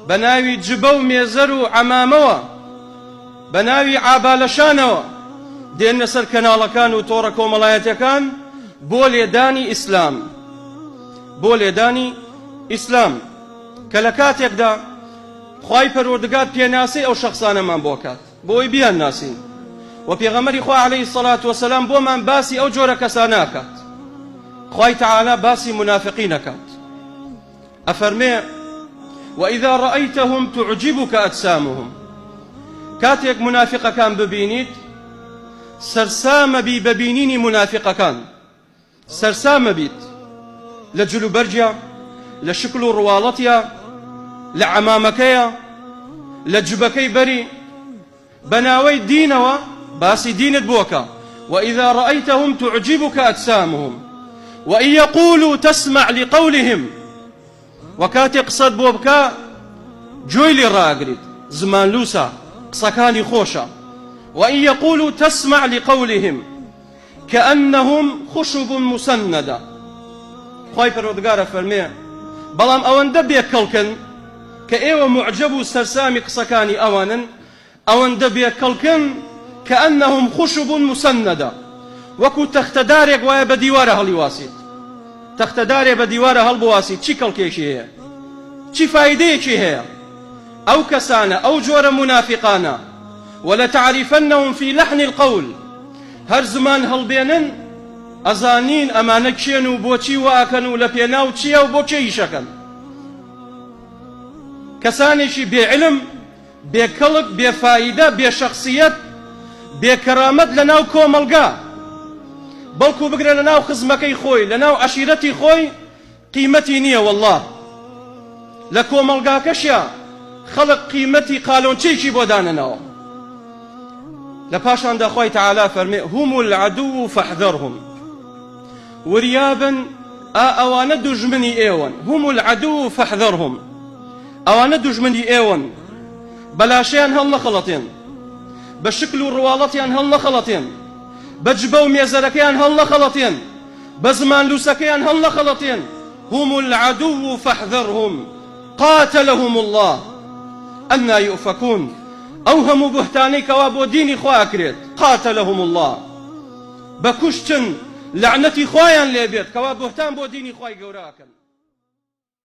بە ناوی جبە و مێزەر و عەمامەوە، بە ناوی عابالەشانەوە دێنە سەر کەناڵەکان و تۆڕە کۆمەڵایەتیەکان بۆ لێدانی ئیسلام، بۆ لێدانی ئیسلام کە لە کاتێکدا خوای پەروەردگار پێناسەی ئەو شەخسانەمان بۆ کات بۆ ئەوەی بیانناسین و پێغەمبەری خوا عەلەیهی سەڵات وەسەلام بۆمان باسی ئەو جۆرە کەسانە ئەکات. خوای تەعالا باسی مونافقین ئەکات ئەفەرمێ، وإذا رأیتهم تعجبک أجسامهم، کاتێک مونافقەکان ببینیت سەرسامەبی بە بینینی مونافقەکان، سەرسامە بیت لە جلوبەرگیا، لە شکل و ڕواڵەتیا، لە عەمامەکەیا، لە جبەکەی بەری، بە ناوەی دینەوە باسی دینت بۆ کە، وإذا رأیتهم تعجبک أجسامهم وإن یقولوا تسمع لقولهم، وە کاتێ قسەت بۆ بکا گوێی لێ ڕائەگریت، زمان لووسە، قسەکانی خۆشە، وإن یقولوا تسمع لقولهم کأنهم خشب مسندە، خوای پەروەردگار ئەفەرمێ بەڵام ئەوەندە بێ کەڵکن کە ئێوە موعجەب و سەرسامی قسەکانی ئەوانن، ئەوەندە بێ کەڵکن کأنهم خشب مسندە، وەکو تەختەدارێک وایە بە دیوارە هەڵیواسیت، تەختەدارێ بە دیوارە هەڵبواسیت چی کەڵکێکی هەیە؟ چی فایدەیەکی هەیە؟ ئەو کەسانە، ئەو جۆرە مونافیقانە، ولتعرفنهم فی لحن القول، هەر زمان هەڵبێنن ئەزانین ئەمانە کێن و بۆچی وا ئەکەن و لە پێناو چییە و بۆ کێ ئیشەکەن. کەسانێکی بێ علم، بێ کەڵک، بێ فائیدە، بێ شەخسیەت، بێ کەرامەت لە ناو کۆمەڵگا، بەڵکو بگرە لە ناو خزمەکەی خۆی، لە ناو عەشیرەتی خۆی قیمەتی نیە وەڵا لە کۆمەڵگاکەشیا خەڵک قیمەتی قالۆنچەیەکی بۆ دانەناوە. لە پاشاندا خوای تەعالا فەرمێ هم العدو فاحذرهم، وریابن ئا ئەوانە دوژمنی ئێوەن، هم العدو فاحذرهم، ئەوانە دوژمنی ئێوەن، بەلاشەیان هەڵنەخەڵەتێن، بە شکل و ڕواڵەتیان هەڵنەخەڵەتێن، بە جبە و مێزەرەکەیان هەڵنەخەڵەتێن، بە زمان لوسەکەیان هەڵنەخەڵەتێن، هم العدو فاحذرهم قاتلهم اللە انا یؤفکون، ئەو هەموو بوهتانەی کەوا بۆ دینی خوا ئەکرێت، قاتلهم اللە، بە کوشتن لەعنەتی خوایان لێ بێت کەوا بوهتان بۆ دینی خوای گەورە ئەکەن.